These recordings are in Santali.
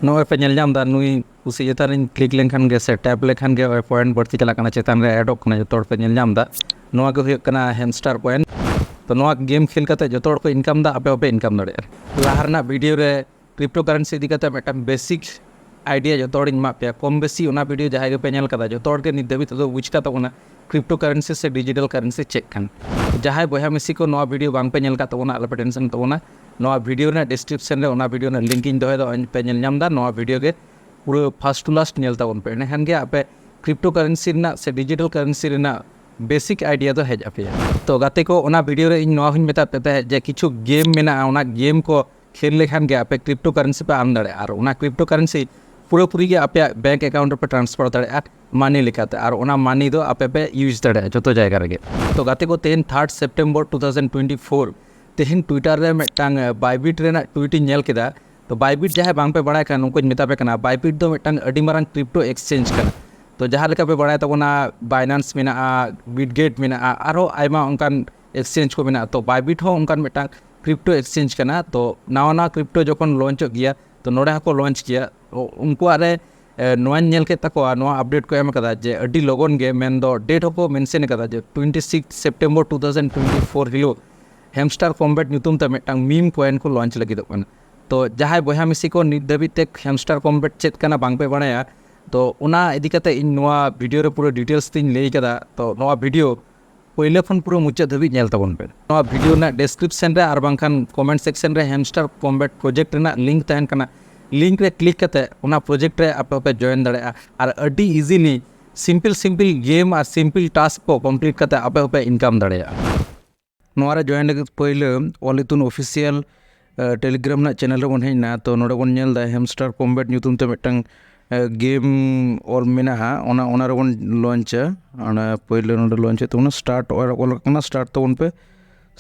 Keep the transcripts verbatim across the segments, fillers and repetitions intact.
ᱱᱚᱜᱼᱚᱭ ᱯᱮ ᱧᱮᱞ ᱧᱟᱢ ᱮᱫᱟ, ᱱᱩᱭ ᱠᱩᱥᱤ ᱪᱮᱛᱟᱱ ᱨᱤᱧ ᱠᱞᱤᱠ ᱞᱮᱱᱠᱷᱟᱱ ᱜᱮ ᱥᱮ ᱴᱮᱯ ᱞᱮᱠᱷᱟᱱ ᱜᱮ ᱱᱚᱜᱼᱚᱭ ᱯᱚᱭᱮᱱᱴ ᱵᱟᱹᱲᱛᱤ ᱪᱟᱞᱟᱜ ᱠᱟᱱᱟ, ᱪᱮᱛᱟᱱ ᱨᱮ ᱮᱰᱚᱜ ᱠᱟᱱᱟ, ᱡᱚᱛᱚ ᱦᱚᱲ ᱯᱮ ᱧᱮᱞ ᱧᱟᱢ ᱮᱫᱟ᱾ ᱱᱚᱣᱟ ᱜᱮ ᱦᱩᱭᱩᱜ ᱠᱟᱱᱟ ᱦᱮᱢᱥᱴᱟᱨ ᱠᱚᱭᱮᱱ᱾ ᱛᱚ ᱱᱚᱣᱟ ᱜᱮᱢ ᱠᱷᱮᱞ ᱠᱟᱛᱮ ᱡᱚᱛᱚ ᱦᱚᱲ ᱠᱚ ᱤᱱᱠᱟᱢ ᱮᱫᱟ, ᱟᱯᱮ ᱦᱚᱸᱯᱮ ᱤᱱᱠᱟᱢ ᱫᱟᱲᱮᱭᱟᱜᱼᱟ᱾ ᱞᱟᱦᱟ ᱨᱮᱱᱟᱜ ᱵᱷᱤᱰᱤᱭᱳ ᱨᱮ ᱠᱨᱤᱯᱴᱳ ᱠᱟᱨᱮᱱᱥᱤ ᱤᱫᱤ ᱠᱟᱛᱮ ᱢᱤᱫᱴᱟᱝ ᱵᱮᱥᱤᱠ ᱟᱭᱰᱤᱭᱟ ᱡᱚᱛᱚ ᱦᱚᱲᱤᱧ ᱮᱢᱟᱜ ᱯᱮᱭᱟ, ᱠᱚᱢ ᱵᱮᱥᱤ ᱚᱱᱟ ᱵᱷᱤᱰᱤᱭᱳ ᱡᱟᱦᱟᱸᱭ ᱜᱮᱯᱮ ᱧᱮᱞ ᱠᱟᱫᱟ, ᱡᱚᱛᱚ ᱦᱚᱲ ᱜᱮ ᱱᱤᱛ ᱫᱷᱟᱹᱵᱤᱡ ᱛᱮᱫᱚ ᱵᱩᱡᱽ ᱠᱟᱜ ᱛᱟᱵᱚᱱᱟ ᱠᱨᱤᱯᱴᱳ ᱠᱟᱨᱮᱱᱥᱤ ᱥᱮ ᱰᱤᱡᱤᱴᱟᱞ ᱠᱟᱨᱮᱱᱥᱤ ᱪᱮᱫ ᱠᱟᱱᱟ᱾ ᱡᱟᱦᱟᱸᱭ ᱵᱚᱭᱦᱟ ᱢᱤᱥᱤ ᱠᱚ ᱱᱚᱣᱟ ᱵᱷᱤᱰᱤᱭᱳ ᱵᱟᱝ ᱯᱮ ᱧᱮᱞ ᱠᱟᱫ ᱛᱟᱵᱚᱱᱟ, ᱟᱞᱚ ᱯᱮ ᱴᱮᱱᱥᱚᱱ ᱛᱟᱵᱚᱱᱟ᱾ ᱱᱚᱣᱟ ᱵᱷᱤᱰᱤᱭᱳ ᱨᱮᱱᱟᱜ ᱰᱤᱥᱠᱨᱤᱯᱥᱚᱱ ᱨᱮ ᱚᱱᱟ ᱵᱷᱤᱰᱤᱭᱳ ᱨᱮᱱᱟᱜ ᱞᱤᱝᱠ ᱤᱧ ᱫᱚᱦᱚᱭᱮᱫᱟ, ᱚᱱᱟ ᱯᱮ ᱧᱮᱞ ᱧᱟᱢ ᱮᱫᱟ᱾ ᱱᱚᱣᱟ ᱵᱷᱤᱰᱤᱭᱳ ᱜᱮ ᱯᱩᱨᱟᱹ ᱯᱷᱟᱥᱴ ᱴᱩ ᱞᱟᱥᱴ ᱧᱮᱞ ᱛᱟᱵᱚᱱ ᱯᱮ, ᱮᱸᱰᱮᱠᱷᱟᱱ ᱜᱮ ᱟᱯᱮ ᱠᱨᱤᱯᱴᱳ ᱠᱟᱨᱮᱱᱥᱤ ᱨᱮᱱᱟᱜ ᱥᱮ ᱰᱤᱡᱤᱴᱟᱞ ᱠᱟᱨᱮᱱᱥᱤ ᱨᱮᱱᱟᱜ ᱵᱮᱥᱤᱠ ᱟᱭᱰᱤᱭᱟ ᱫᱚ ᱦᱮᱡ ᱟᱯᱮᱭᱟ᱾ ᱛᱚ ᱜᱟᱛᱮ ᱠᱚ, ᱚᱱᱟ ᱵᱷᱤᱰᱤᱭᱳ ᱨᱮ ᱤᱧ ᱱᱚᱣᱟ ᱦᱚᱸᱧ ᱢᱮᱛᱟᱫ ᱯᱮ ᱛᱟᱦᱮᱸᱫ ᱡᱮ ᱠᱤᱪᱷᱩ ᱜᱮᱢ ᱢᱮᱱᱟᱜᱼᱟ, ᱚᱱᱟ ᱜᱮᱢ ᱠᱚ ᱠᱷᱮᱞ ᱞᱮᱠᱷᱟᱱ ᱜᱮ ᱟᱯᱮ ᱠᱨᱤᱯᱴᱳ ᱠᱟᱨᱮᱱᱥᱤ ᱯᱮ ᱟᱨᱱ ᱫᱟᱲᱮᱭᱟᱜᱼᱟ, ᱟᱨ ᱚᱱᱟ ᱠᱨᱤᱯᱴᱳ ᱠᱟᱨᱮᱱᱥᱤ ᱯᱩᱨᱟᱹᱯᱩᱨᱤ ᱜᱮ ᱟᱯᱮᱭᱟᱜ ᱵᱮᱝᱠ ᱮᱠᱟᱣᱩᱱᱴ ᱨᱮᱯᱮ ᱴᱨᱟᱱᱥᱯᱷᱟᱨ ᱫᱟᱲᱮᱭᱟᱜᱼᱟ ᱢᱟᱱᱤ ᱞᱮᱠᱟᱛᱮ, ᱟᱨ ᱚᱱᱟ ᱢᱟᱱᱤ ᱫᱚ ᱟᱯᱮ ᱯᱮ ᱤᱭᱩᱡᱽ ᱫᱟᱲᱮᱭᱟᱜᱼᱟ ᱡᱚᱛᱚ ᱡᱟᱭᱜᱟ ᱨᱮᱜᱮ᱾ ᱛᱚ ᱜᱟᱛᱮ ᱠᱚ, ᱛᱮᱦᱮᱧ third September two thousand twenty four, ᱛᱮᱦᱮᱧ ᱴᱩᱭᱴᱟᱨ ᱨᱮ ᱢᱤᱫᱴᱟᱝ ᱵᱟᱭᱵᱤᱴ ᱨᱮᱱᱟᱜ ᱴᱩᱭᱤᱴ ᱤᱧ ᱧᱮᱞ ᱠᱮᱫᱟ᱾ ᱛᱚ ᱵᱟᱭᱵᱤᱴ ᱡᱟᱦᱟᱸᱭ ᱵᱟᱝ ᱯᱮ ᱵᱟᱲᱟᱭ ᱠᱷᱟᱱ, ᱩᱱᱠᱩᱧ ᱢᱮᱛᱟ ᱯᱮ ᱠᱟᱱᱟ, ᱵᱟᱭᱵᱤᱴ ᱫᱚ ᱢᱤᱫᱴᱟᱝ ᱟᱹᱰᱤ ᱢᱟᱨᱟᱝ ᱠᱨᱤᱯᱴᱳ ᱮᱠᱥᱪᱮᱧᱡᱽ ᱠᱟᱱᱟ᱾ ᱛᱚ ᱡᱟᱦᱟᱸ ᱞᱮᱠᱟ ᱯᱮ ᱵᱟᱲᱟᱭ ᱛᱟᱵᱚᱱᱟ, ᱵᱟᱭᱱᱟᱱᱥ ᱢᱮᱱᱟᱜᱼᱟ, ᱵᱤᱴᱜᱮᱴ ᱢᱮᱱᱟᱜᱼᱟ, ᱟᱨᱦᱚᱸ ᱟᱭᱢᱟ ᱚᱱᱠᱟᱱ ᱮᱠᱥᱪᱮᱧᱡᱽ ᱠᱚ ᱢᱮᱱᱟᱜᱼᱟ᱾ ᱛᱚ ᱵᱟᱭᱵᱤᱴ ᱦᱚᱸ ᱚᱱᱠᱟᱱ ᱢᱤᱫᱴᱟᱝ ᱠᱨᱤᱯᱴᱳ ᱮᱠᱥᱪᱮᱧᱡᱽ ᱠᱟᱱᱟ᱾ ᱛᱚ ᱱᱟᱣᱟ ᱱᱟᱣᱟ ᱠᱨᱤᱯᱴᱳ ᱡᱚᱠᱷᱚᱱ ᱞᱚᱧᱪᱚᱜ ᱜᱮᱭᱟ, ᱛᱚ ᱱᱚᱰᱮ ᱦᱚᱸᱠᱚ ᱞᱚᱧᱪ ᱜᱮᱭᱟ᱾ ᱩ-, ᱩᱱᱠᱩᱣᱟᱜ ᱨᱮ, ᱮ, ᱱᱚᱣᱟᱧ ᱧᱮᱞ ᱠᱮᱫ ᱛᱟᱠᱚᱣᱟ, ᱱᱚᱣᱟ ᱟᱯᱰᱮᱴ ᱠᱚ ᱮᱢ ᱠᱟᱫᱟ ᱡᱮ ᱟᱹᱰᱤ ᱞᱚᱜᱚᱱ ᱜᱮ, ᱢᱮᱱᱫᱚ ᱰᱮᱴ ᱦᱚᱸᱠᱚ ᱢᱮᱱᱥᱮᱱ ᱠᱟᱫᱟ ᱡᱮ twenty six September two thousand twenty four ᱦᱤᱞᱳᱜ ᱦᱮᱢᱥᱴᱟᱨ ᱠᱚᱢᱵᱮᱴ ᱧᱩᱛᱩᱢ ᱛᱮ ᱢᱤᱫᱴᱟᱝ ᱢᱤᱢ ᱠᱚᱭᱮᱱ ᱠᱚ ᱞᱚᱧᱪ ᱞᱟᱹᱜᱤᱫᱚᱜ ᱠᱟᱱᱟ᱾ ᱛᱚ ᱡᱟᱦᱟᱸᱭ ᱵᱚᱭᱦᱟ ᱢᱤᱥᱤ ᱠᱚ ᱱᱤᱛ ᱫᱷᱟᱹᱵᱤᱡ ᱛᱮ ᱦᱮᱢᱥᱴᱟᱨ ᱠᱚᱢᱵᱮᱴ ᱪᱮᱫ ᱠᱟᱱᱟ ᱵᱟᱝ ᱯᱮ ᱵᱟᱲᱟᱭᱟ, ᱛᱚ ᱚᱱᱟ ᱤᱫᱤ ᱠᱟᱛᱮ ᱤᱧ ᱱᱚᱣᱟ ᱵᱷᱤᱰᱤᱭᱳ ᱨᱮ ᱯᱩᱨᱟᱹ ᱰᱤᱴᱮᱞᱥ ᱛᱤᱧ ᱞᱟᱹᱭ ᱠᱟᱫᱟ᱾ ᱛᱚ ᱱᱚᱣᱟ ᱵᱷᱤᱰᱤᱭᱳ ᱯᱳᱭᱞᱳ ᱠᱷᱚᱱ ᱯᱩᱨᱟᱹ ᱢᱩᱪᱟᱹᱫ ᱫᱷᱟᱹᱵᱤᱡ ᱧᱮᱞ ᱛᱟᱵᱚᱱ ᱯᱮ᱾ ᱱᱚᱣᱟ ᱵᱷᱤᱰᱤᱭᱳ ᱨᱮᱱᱟᱜ ᱰᱮᱥᱠᱨᱤᱯᱥᱚᱱ ᱨᱮ ᱟᱨ ᱵᱟᱝᱠᱷᱟᱱ ᱠᱚᱢᱮᱱᱴ ᱥᱮᱠᱥᱚᱱ ᱨᱮ ᱦᱮᱢᱥᱴᱟᱨ ᱠᱚᱢᱵᱮᱴ ᱯᱨᱚᱡᱮᱠᱴ ᱨᱮᱱᱟᱜ ᱞᱤᱝᱠ ᱛᱟᱦᱮᱱ ᱠᱟᱱᱟ᱾ ᱞᱤᱝᱠ ᱨᱮ ᱠᱞᱤᱠ ᱠᱟᱛᱮ ᱚᱱᱟ ᱯᱨᱚᱡᱮᱠᱴ ᱨᱮ ᱟᱯᱮ ᱦᱚᱸᱯᱮ ᱡᱚᱭᱮᱱ ᱫᱟᱲᱮᱭᱟᱜᱼᱟ, ᱟᱨ ᱟᱹᱰᱤ ᱤᱡᱤᱞᱤ ᱥᱤᱢᱯᱤᱞ ᱥᱤᱢᱯᱤᱞ ᱜᱮᱢ ᱟᱨ ᱥᱤᱢᱯᱤᱞ ᱴᱟᱥᱠ ᱠᱚ ᱠᱚᱢᱯᱞᱤᱴ ᱠᱟᱛᱮ ᱟᱯᱮ ᱦᱚᱸᱯᱮ ᱤᱱᱠᱟᱢ ᱫᱟᱲᱮᱭᱟᱜᱼᱟ᱾ ᱱᱚᱣᱟ ᱨᱮ ᱡᱚᱭᱮᱱ ᱞᱟᱹᱜᱤᱫ ᱯᱳᱭᱞᱳ ᱚᱞ ᱤᱛᱩᱱ ᱚᱯᱷᱤᱥᱤᱭᱟᱞ, ᱮ, ᱴᱮᱞᱤᱜᱨᱟᱢ ᱨᱮᱱᱟᱜ ᱪᱮᱱᱮᱞ ᱨᱮᱵᱚᱱ ᱦᱮᱡ ᱮᱱᱟ᱾ ᱛᱚ ᱱᱚᱰᱮ ᱵᱚᱱ ᱧᱮᱞ ᱮᱫᱟ ᱦᱮᱢᱥᱴᱟᱨ ᱠᱚᱢᱵᱮᱴ ᱧᱩᱛᱩᱢ ᱛᱮ ᱢᱤᱫᱴᱟᱝ, ᱮ, ᱜᱮᱢ ᱚᱞ ᱢᱮᱱᱟᱜᱼᱟ, ᱚᱱᱟ, ᱚᱱᱟ ᱨᱮᱵᱚᱱ ᱞᱚᱧᱪᱟ᱾ ᱚᱱᱟ ᱯᱳᱭᱞᱳ ᱱᱚᱰᱮ ᱞᱚᱧᱪ ᱦᱩᱭᱩᱜ ᱛᱟᱵᱚᱱᱟ, ᱥᱴᱟᱨᱴ ᱚᱞ ᱠᱟᱱᱟ, ᱥᱴᱟᱨᱴ ᱛᱟᱵᱚᱱ ᱯᱮ᱾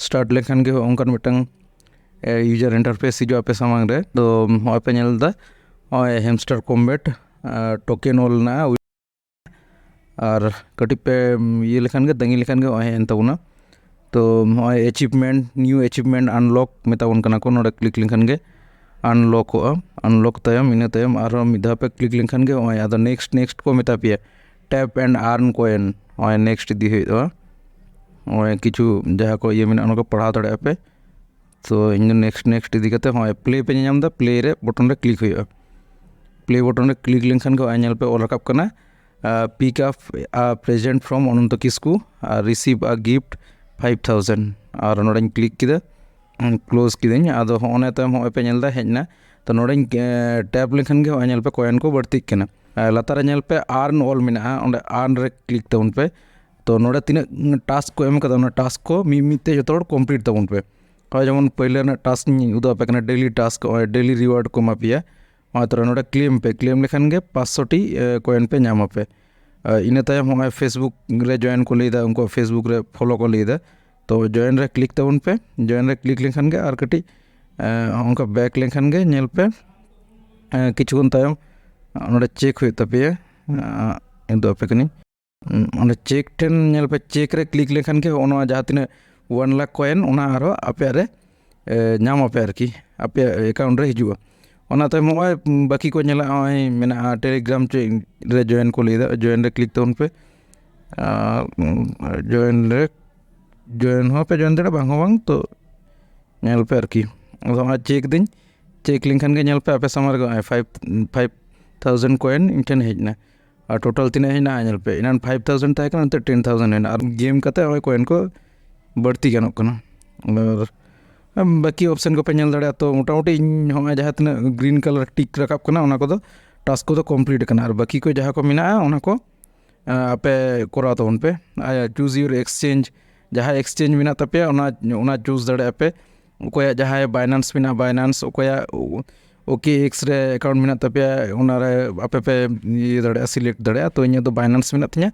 ᱥᱴᱟᱨᱴ ᱞᱮᱠᱷᱟᱱ ᱜᱮ ᱚᱱᱠᱟᱱ ᱢᱤᱫᱴᱟᱝ, ᱮ, ᱤᱭᱩᱡᱟᱨ ᱤᱱᱴᱟᱨᱯᱷᱮᱥ ᱦᱤᱡᱩᱜᱼᱟ ᱟᱯᱮ ᱥᱟᱢᱟᱝ ᱨᱮ᱾ ᱛᱚ ᱱᱚᱜᱼᱚᱭ ᱯᱮ ᱧᱮᱞ ᱮᱫᱟ, ᱱᱚᱜᱼᱚᱭ ᱦᱮᱢᱥᱴᱟᱨ ᱠᱚᱢᱵᱮᱴ, ᱮ, ᱴᱳᱠᱮᱱ ᱚᱞ ᱢᱮᱱᱟᱜᱼᱟ᱾ ᱟᱨ ᱠᱟᱹᱴᱤᱡ ᱯᱮ ᱤᱭᱟᱹ ᱞᱮᱠᱷᱟᱱ ᱜᱮ, ᱛᱟᱺᱜᱤ ᱞᱮᱠᱷᱟᱱ ᱜᱮ ᱱᱚᱜᱼᱚᱭ ᱦᱮᱡ ᱮᱱ ᱛᱟᱵᱚᱱᱟ᱾ ᱛᱚ ᱱᱚᱜᱼᱚᱭ ᱮᱪᱤᱵᱷᱢᱮᱱᱴ, ᱱᱤᱭᱩ ᱮᱪᱤᱵᱷᱢᱮᱱᱴ ᱟᱱᱞᱚᱠ ᱢᱮᱛᱟ ᱵᱚᱱ ᱠᱟᱱᱟ ᱠᱚ᱾ ᱱᱚᱰᱮ ᱠᱞᱤᱠ ᱞᱮᱱᱠᱷᱟᱱ ᱜᱮ ᱟᱱᱞᱚᱠᱚᱜᱼᱟ᱾ ᱟᱱᱞᱚᱠ ᱛᱟᱭᱚᱢ, ᱤᱱᱟᱹ ᱛᱟᱭᱚᱢ ᱟᱨᱦᱚᱸ ᱢᱤᱫ ᱫᱷᱟᱣ ᱯᱮ ᱠᱞᱤᱠ ᱞᱮᱱᱠᱷᱟᱱ ᱜᱮ ᱱᱚᱜᱼᱚᱭ ᱟᱫᱚ ᱱᱮᱠᱥᱴ ᱱᱮᱠᱥᱴ ᱠᱚ ᱢᱮᱛᱟ ᱯᱮᱭᱟ, ᱴᱮᱯ ᱮᱱᱰ ᱟᱨᱱ ᱠᱚᱭᱮᱱ᱾ ᱱᱚᱜᱼᱚᱭ ᱱᱮᱠᱥᱴ ᱤᱫᱤ ᱦᱩᱭᱩᱜᱼᱟ᱾ ᱱᱚᱜᱼᱚᱭ ᱠᱤᱪᱷᱩ ᱡᱟᱦᱟᱸ ᱠᱚ ᱤᱭᱟᱹ ᱢᱮᱱᱟᱜᱼᱟ, ᱚᱱᱟ ᱠᱚ ᱯᱟᱲᱦᱟᱣ ᱫᱟᱲᱮᱭᱟᱜᱼᱟ ᱯᱮ᱾ ᱛᱚ ᱤᱧ ᱫᱚ ᱱᱮᱠᱥᱴ ᱱᱮᱠᱥᱴ ᱤᱫᱤ ᱠᱟᱛᱮ ᱱᱚᱜᱼᱚᱭ ᱯᱞᱮ ᱯᱮ ᱧᱮᱞ ᱧᱟᱢ ᱮᱫᱟ, ᱯᱞᱮ ᱨᱮ ᱵᱚᱴᱚᱱ ᱨᱮ ᱠᱞᱤᱠ ᱦᱩᱭᱩᱜᱼᱟ᱾ ᱯᱞᱮ ᱵᱚᱴᱚᱱ ᱨᱮ ᱠᱞᱤᱠ ᱞᱮᱱᱠᱷᱟᱱ ᱜᱮ ᱱᱚᱜᱼᱚᱭ ᱧᱮᱞ ᱯᱮ ᱚᱞ ᱨᱟᱠᱟᱵ ᱠᱟᱱᱟ, ᱯᱤᱠ ᱟᱯ ᱯᱨᱮᱡᱮᱱᱴ ᱯᱷᱨᱚᱢ ᱚᱱᱚᱱᱛᱚ ᱠᱤᱥᱠᱩ ᱟᱨ ᱨᱤᱥᱤᱵᱷ ᱟ ᱜᱤᱯᱷᱴ ᱯᱷᱟᱭᱤᱵᱷ ᱛᱷᱟᱣᱡᱮᱱᱰ᱾ ᱟᱨ ᱱᱚᱰᱮᱧ ᱠᱞᱤᱠ ᱠᱮᱫᱟ, ᱠᱞᱳᱡᱽ ᱠᱤᱫᱟᱹᱧ᱾ ᱟᱫᱚ ᱦᱚᱸᱜᱼᱚ ᱱᱤᱭᱟᱹ ᱛᱟᱭᱚᱢ ᱦᱚᱸᱜᱼᱚᱭ ᱯᱮ ᱧᱮᱞ ᱮᱫᱟ ᱦᱮᱡ ᱮᱱᱟ᱾ ᱛᱚ ᱱᱚᱰᱮᱧ ᱴᱮᱯ ᱞᱮᱠᱷᱟᱱ ᱜᱮ ᱦᱚᱸᱜᱼᱚᱭ ᱧᱮᱞ ᱯᱮ ᱠᱚᱭᱮᱱ ᱠᱚ ᱵᱟᱹᱲᱛᱤᱜ ᱠᱟᱱᱟ᱾ ᱟᱨ ᱞᱟᱛᱟᱨ ᱨᱮ ᱧᱮᱞ ᱯᱮ ᱟᱨᱱ ᱚᱞ ᱢᱮᱱᱟᱜᱼᱟ, ᱚᱸᱰᱮ ᱟᱨᱱ ᱨᱮ ᱠᱞᱤᱠ ᱛᱟᱵᱚᱱ ᱯᱮ᱾ ᱛᱚ ᱱᱚᱰᱮ ᱛᱤᱱᱟᱹᱜ ᱴᱟᱥᱠ ᱠᱚ ᱮᱢ ᱠᱟᱫᱟ, ᱚᱱᱟ ᱴᱟᱥᱠ ᱠᱚ ᱢᱤᱫ ᱢᱤᱫ ᱛᱮ ᱡᱚᱛᱚ ᱦᱚᱲ ᱠᱚᱢᱯᱞᱤᱴ ᱛᱟᱵᱚᱱ ᱯᱮ᱾ ᱦᱚᱸᱜᱼᱚᱭ ᱡᱮᱢᱚᱱ ᱯᱳᱭᱞᱳ ᱨᱮᱱᱟᱜ ᱴᱟᱥᱠ ᱤᱧ ᱩᱫᱩᱜ ᱟᱯᱮ ᱠᱟᱱᱟ, ᱰᱮᱞᱤ ᱴᱟᱥᱠ, ᱱᱚᱜᱼᱚᱭ ᱰᱮᱞᱤ ᱨᱤᱣᱟᱨᱰ ᱠᱚ ᱮᱢᱟ ᱯᱮᱭᱟ᱾ ᱱᱚᱜᱼᱚᱭ ᱛᱚᱨᱟ ᱱᱚᱰᱮ ᱠᱞᱮᱢ ᱯᱮ, ᱠᱞᱮᱢ ᱞᱮᱠᱷᱟᱱ ᱜᱮ ᱯᱟᱸᱪᱥᱚ ᱴᱤ ᱠᱚᱭᱮᱱ ᱯᱮ ᱧᱟᱢ ᱟᱯᱮ᱾ ᱟᱨ ᱤᱱᱟᱹ ᱛᱟᱭᱚᱢ ᱦᱚᱸᱜᱼᱚᱭ ᱯᱷᱮᱥᱵᱩᱠ ᱨᱮ ᱡᱚᱭᱮᱱ ᱠᱚ ᱞᱟᱹᱭᱫᱟ, ᱩᱱᱠᱩᱣᱟᱜ ᱯᱷᱮᱥᱵᱩᱠ ᱨᱮ ᱯᱷᱚᱞᱳ ᱠᱚ ᱞᱟᱹᱭᱫᱟ᱾ ᱛᱚ ᱡᱚᱭᱮᱱ ᱨᱮ ᱠᱞᱤᱠ ᱛᱟᱵᱚᱱ ᱯᱮ᱾ ᱡᱚᱭᱮᱱ ᱨᱮ ᱠᱞᱤᱠ ᱞᱮᱱᱠᱷᱟᱱ ᱜᱮ ᱟᱨ ᱠᱟᱹᱴᱤᱡ ᱚᱱᱠᱟ ᱵᱮᱠ ᱞᱮᱱᱠᱷᱟᱱ ᱜᱮ ᱧᱮᱞ ᱯᱮ, ᱠᱤᱪᱷᱩ ᱠᱷᱚᱱ ᱛᱟᱭᱚᱢ ᱱᱚᱰᱮ ᱪᱮᱠ ᱦᱩᱭᱩᱜ ᱛᱟᱯᱮᱭᱟ᱾ ᱩᱫᱩᱜ ᱟᱯᱮ ᱠᱟᱹᱱᱟᱹᱧ᱾ ᱚᱸᱰᱮ ᱪᱮᱠ ᱴᱷᱮᱱ ᱧᱮᱞ ᱯᱮ, ᱪᱮᱠ ᱨᱮ ᱠᱞᱤᱠ ᱞᱮᱠᱷᱟᱱ ᱜᱮ ᱦᱚᱸᱜᱼᱚ ᱱᱚᱣᱟ ᱡᱟᱦᱟᱸ ᱛᱤᱱᱟᱹᱜ ᱚᱣᱟᱱ ᱞᱟᱠᱷ ᱠᱚᱭᱮᱱ, ᱚᱱᱟ ᱟᱨᱦᱚᱸ ᱟᱯᱮᱭᱟᱜ ᱨᱮ ᱧᱟᱢ ᱟᱯᱮ ᱟᱨᱠᱤ, ᱟᱯᱮᱭᱟᱜ ᱮᱠᱟᱣᱩᱱᱴ ᱨᱮ ᱦᱤᱡᱩᱜᱼᱟ᱾ ᱚᱱᱟ ᱛᱟᱭᱚᱢ ᱱᱚᱜᱼᱚᱭ ᱵᱟᱹᱠᱤ ᱠᱚ ᱧᱮᱞᱟ, ᱱᱚᱜᱼᱚᱭ ᱢᱮᱱᱟᱜᱼᱟ ᱴᱮᱞᱤᱜᱨᱟᱢ ᱨᱮ ᱡᱚᱭᱮᱱ ᱠᱚ ᱞᱟᱹᱭᱫᱟ, ᱡᱚᱭᱮᱱ ᱨᱮ ᱠᱞᱤᱠ ᱛᱟᱵᱚᱱ ᱯᱮ᱾ ᱟᱨ ᱡᱚᱭᱮᱱ ᱨᱮ, ᱡᱚᱭᱮᱱ ᱦᱚᱸ ᱯᱮ ᱡᱚᱭᱮᱱ ᱫᱟᱲᱮᱭᱟᱜᱼᱟ, ᱵᱟᱝ ᱦᱚᱸ ᱵᱟᱝ᱾ ᱛᱚ ᱧᱮᱞ ᱯᱮ ᱟᱨᱠᱤ, ᱟᱫᱚ ᱱᱚᱜᱼᱚᱭ ᱪᱮᱠ ᱫᱟᱹᱧ, ᱪᱮᱠ ᱞᱮᱱᱠᱷᱟᱱ ᱜᱮ ᱧᱮᱞ ᱯᱮ ᱟᱯᱮ ᱥᱟᱢᱟᱝ ᱨᱮ ᱱᱚᱜᱼᱚᱭ ᱯᱷᱟᱭᱤᱵᱷ, ᱯᱷᱟᱭᱤᱵᱷ ᱛᱷᱟᱣᱡᱮᱱᱰ ᱠᱚᱭᱮᱱ ᱤᱧ ᱴᱷᱮᱱ ᱦᱮᱡ ᱮᱱᱟ᱾ ᱟᱨ ᱴᱳᱴᱟᱞ ᱛᱤᱱᱟᱹᱜ ᱦᱮᱡ ᱮᱱᱟ ᱧᱮᱞ ᱯᱮ, ᱮᱱᱟᱱ ᱯᱷᱟᱭᱤᱵᱷ ᱛᱷᱟᱣᱡᱮᱱᱰ ᱛᱟᱦᱮᱸ ᱠᱟᱱᱟ, ᱱᱤᱛᱚᱜ ᱴᱮᱱ ᱛᱷᱟᱣᱡᱮᱱᱰ ᱦᱮᱡ ᱮᱱᱟ᱾ ᱟᱨ ᱜᱮᱢ ᱠᱟᱛᱮ ᱱᱚᱜᱼᱚᱭ ᱠᱚᱭᱮᱱ ᱠᱚ ᱵᱟᱹᱲᱛᱤ ᱜᱟᱱᱚᱜ ᱠᱟᱱᱟ᱾ ᱟᱨ ᱵᱟᱹᱠᱤ ᱚᱯᱥᱮᱱ ᱠᱚᱯᱮ ᱧᱮᱞ ᱫᱟᱲᱮᱭᱟᱜᱼᱟ᱾ ᱛᱚ ᱢᱚᱴᱟᱢᱩᱴᱤ ᱤᱧ ᱱᱚᱜᱼᱚᱭ ᱡᱟᱦᱟᱸ ᱛᱤᱱᱟᱹᱜ ᱜᱨᱤᱱ ᱠᱟᱞᱟᱨ ᱴᱤᱠ ᱨᱟᱠᱟᱵ ᱠᱟᱱᱟ, ᱚᱱᱟ ᱠᱚᱫᱚ ᱴᱟᱥᱠ ᱠᱚᱫᱚ ᱠᱚᱢᱯᱞᱤᱴ ᱠᱟᱱᱟ᱾ ᱟᱨ ᱵᱟᱹᱠᱤ ᱠᱚ ᱡᱟᱦᱟᱸ ᱠᱚ ᱢᱮᱱᱟᱜᱼᱟ, ᱚᱱᱟ ᱠᱚ ᱟᱯᱮ ᱠᱚᱨᱟᱣ ᱛᱟᱵᱚᱱ ᱯᱮ᱾ ᱪᱩᱡᱽ ᱤᱭᱳᱨ ᱮᱠᱥᱪᱮᱧᱡᱽ, ᱡᱟᱦᱟᱸ ᱮᱠᱥᱪᱮᱧᱡᱽ ᱢᱮᱱᱟᱜ ᱛᱟᱯᱮᱭᱟ, ᱚᱱᱟ, ᱚᱱᱟ ᱪᱩᱡᱽ ᱫᱟᱲᱮᱭᱟᱜᱼᱟ ᱯᱮ᱾ ᱚᱠᱚᱭᱟᱜ ᱡᱟᱦᱟᱸᱭ ᱵᱟᱭᱱᱟᱱᱥ ᱢᱮᱱᱟᱜᱼᱟ, ᱵᱟᱭᱱᱟᱱᱥ, ᱚᱠᱚᱭᱟᱜ ᱳᱠᱮ ᱮᱠᱥ ᱨᱮ ᱮᱠᱟᱣᱩᱱᱴ ᱢᱮᱱᱟᱜ ᱛᱟᱯᱮᱭᱟ, ᱚᱱᱟᱨᱮ ᱟᱯᱮ ᱯᱮ ᱤᱭᱟᱹ ᱫᱟᱲᱮᱭᱟᱜᱼᱟ, ᱥᱤᱞᱮᱠᱴ ᱫᱟᱲᱮᱭᱟᱜᱼᱟ᱾ ᱛᱚ ᱤᱧᱟᱹᱜ ᱫᱚ ᱵᱟᱭᱱᱟᱱᱥ ᱢᱮᱱᱟᱜ ᱛᱤᱧᱟᱹ,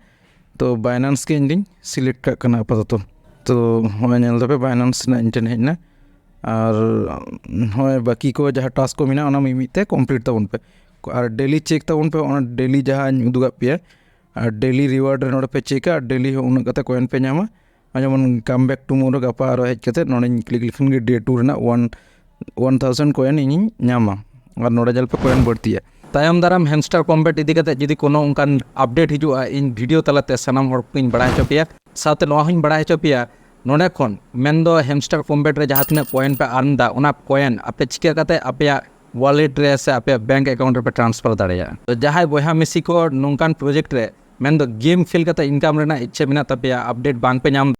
ᱛᱚ ᱵᱟᱭᱱᱟᱱᱥ ᱜᱮ ᱤᱧ ᱫᱚᱧ ᱥᱤᱞᱮᱠᱴ ᱠᱟᱜ ᱠᱟᱱᱟ ᱟᱯᱟᱛᱚᱛᱚ᱾ ᱛᱚ ᱦᱚᱸᱜᱼᱚᱭ ᱧᱮᱞ ᱫᱟᱯᱮ ᱵᱟᱭᱱᱟᱱᱥ ᱨᱮᱱᱟᱜ ᱤᱧ ᱴᱷᱮᱱ ᱦᱮᱡ ᱮᱱᱟ᱾ ᱟᱨ ᱦᱚᱸᱜᱼᱚᱭ ᱵᱟᱹᱠᱤ ᱠᱚ ᱡᱟᱦᱟᱸ ᱴᱟᱥᱠ ᱠᱚ ᱢᱮᱱᱟᱜᱼᱟ, ᱚᱱᱟ ᱢᱤᱫ ᱢᱤᱫ ᱛᱮ ᱠᱚᱢᱯᱞᱤᱴ ᱛᱟᱵᱚᱱ ᱯᱮ᱾ ᱟᱨ ᱰᱮᱞᱤ ᱪᱮᱠ ᱛᱟᱵᱚᱱ ᱯᱮ, ᱚᱱᱟ ᱰᱮᱞᱤ ᱡᱟᱦᱟᱸᱧ ᱩᱫᱩᱜᱟᱜ ᱯᱮᱭᱟ, ᱟᱨ ᱰᱮᱞᱤ ᱨᱤᱣᱟᱨᱰ ᱨᱮ ᱱᱚᱰᱮ ᱯᱮ ᱪᱮᱠᱟ, ᱟᱨ ᱰᱮᱞᱤ ᱦᱚᱸ ᱩᱱᱟᱹᱜ ᱠᱟᱛᱮ ᱠᱚᱭᱮᱱ ᱯᱮ ᱧᱟᱢᱟ᱾ ᱟᱨ ᱡᱮᱢᱚᱱ ᱠᱟᱢ ᱵᱮᱠ ᱴᱩᱢᱳᱨᱳ, ᱜᱟᱯᱟ ᱟᱨᱚ ᱦᱮᱡ ᱠᱟᱛᱮ ᱱᱚᱰᱮᱧ ᱠᱞᱤᱠ ᱞᱮᱠᱷᱟᱱ ᱜᱮ ᱰᱮ ᱴᱩ ᱨᱮᱱᱟᱜ ᱚᱣᱟᱱ ᱚᱣᱟᱱ ᱛᱷᱟᱣᱡᱮᱱᱰ ᱠᱚᱭᱮᱱ ᱤᱧᱤᱧ ᱧᱟᱢᱟ᱾ ᱟᱨ ᱱᱚᱰᱮ ᱧᱮᱞ ᱯᱮ ᱠᱚᱭᱮᱱ ᱵᱟᱹᱲᱛᱤᱭᱟ᱾ ᱛᱟᱭᱚᱢ ᱫᱟᱨᱟᱢ ᱦᱮᱢᱥᱴᱟᱨ ᱠᱚᱢᱵᱮᱴ ᱤᱫᱤ ᱠᱟᱛᱮ ᱡᱩᱫᱤ ᱠᱳᱱᱳ ᱚᱱᱠᱟᱱ ᱟᱯᱰᱮᱴ ᱦᱤᱡᱩᱜᱼᱟ, ᱤᱧ ᱵᱷᱤᱰᱤᱭᱳ ᱛᱟᱞᱟᱛᱮ ᱥᱟᱱᱟᱢ ᱦᱚᱲ ᱠᱚᱧ ᱵᱟᱲᱟᱭ ᱦᱚᱪᱚ ᱯᱮᱭᱟ᱾ ᱥᱟᱶᱛᱮ ᱱᱚᱣᱟ ᱦᱚᱸᱧ ᱵᱟᱲᱟᱭ ᱦᱚᱪᱚ ᱯᱮᱭᱟ, ᱱᱚᱰᱮ ᱠᱷᱚᱱ ᱢᱮᱱᱫᱚ ᱦᱮᱢᱥᱴᱟᱨ ᱠᱚᱢᱵᱮᱴ ᱨᱮ ᱡᱟᱦᱟᱸ ᱛᱤᱱᱟᱹᱜ ᱠᱚᱭᱮᱱ ᱯᱮ ᱟᱨᱱ ᱫᱟ, ᱚᱱᱟ ᱠᱚᱭᱮᱱ ᱟᱯᱮ ᱪᱤᱠᱟᱹ ᱠᱟᱛᱮ ᱟᱯᱮᱭᱟᱜ ᱣᱟᱞᱮᱴ ᱨᱮ ᱥᱮ ᱟᱯᱮᱭᱟᱜ ᱵᱮᱝᱠ ᱮᱠᱟᱣᱩᱱᱴ ᱨᱮᱯᱮ ᱴᱨᱟᱱᱥᱯᱷᱟᱨ ᱫᱟᱲᱮᱭᱟᱜᱼᱟ᱾ ᱛᱚ ᱡᱟᱦᱟᱸᱭ ᱵᱚᱭᱦᱟ ᱢᱤᱥᱤ ᱠᱚ ᱱᱚᱝᱠᱟᱱ ᱯᱨᱚᱡᱮᱠᱴ ᱨᱮ ᱢᱮᱱᱫᱚ ᱜᱮᱢ ᱠᱷᱮᱞ ᱠᱟᱛᱮ ᱤᱱᱠᱟᱢ ᱨᱮᱱᱟᱜ ᱤᱪᱪᱷᱟᱹ ᱢᱮᱱᱟᱜ ᱛᱟᱯᱮᱭᱟ, ᱟᱯᱰᱮᱴ ᱵᱟᱝ ᱯᱮ ᱧᱟᱢ,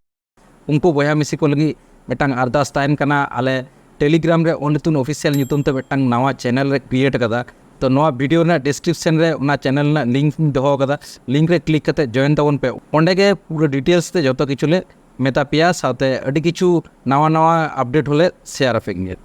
ᱩᱱᱠᱩ ᱵᱚᱭᱦᱟ ᱢᱤᱥᱤ ᱠᱚ ᱞᱟᱹᱜᱤᱫ ᱢᱤᱫᱴᱟᱝ ᱟᱨᱫᱟᱥ ᱛᱟᱦᱮᱱ ᱠᱟᱱᱟ᱾ ᱟᱞᱮ ᱴᱮᱞᱤᱜᱨᱟᱢ ᱨᱮ ᱚᱱᱤᱛᱩᱱ ᱚᱯᱷᱤᱥᱤᱭᱟᱞ ᱧᱩᱛᱩᱢ ᱛᱮ ᱢᱤᱫᱴᱟᱝ ᱱᱟᱣᱟ ᱪᱮᱱᱮᱞ ᱨᱮ ᱠᱨᱤᱭᱮᱴ ᱟᱠᱟᱫᱟ᱾ ᱛᱚ ᱱᱚᱣᱟ ᱵᱷᱤᱰᱤᱭᱳ ᱨᱮᱱᱟᱜ ᱰᱤᱥᱠᱨᱤᱯᱥᱚᱱ ᱨᱮ ᱚᱱᱟ ᱪᱮᱱᱮᱞ ᱨᱮᱱᱟᱜ ᱞᱤᱝᱠ ᱤᱧ ᱫᱚᱦᱚ ᱟᱠᱟᱫᱟ᱾ ᱞᱤᱝᱠ ᱨᱮ ᱠᱞᱤᱠ ᱠᱟᱛᱮ ᱡᱚᱭᱮᱱ ᱛᱟᱵᱚᱱ ᱯᱮ᱾ ᱚᱸᱰᱮ ᱜᱮ ᱯᱩᱨᱟᱹ ᱰᱤᱴᱮᱞᱥ ᱛᱮ ᱡᱚᱛᱚ ᱠᱤᱪᱷᱩ ᱞᱮ ᱢᱮᱛᱟ ᱯᱮᱭᱟ, ᱥᱟᱶᱛᱮ ᱟᱹᱰᱤ ᱠᱤᱪᱷᱩ ᱱᱟᱣᱟ ᱱᱟᱣᱟ ᱟᱯᱰᱮᱴ ᱦᱚᱸᱞᱮ ᱥᱮᱭᱟᱨ ᱟᱯᱮ ᱜᱮᱭᱟ᱾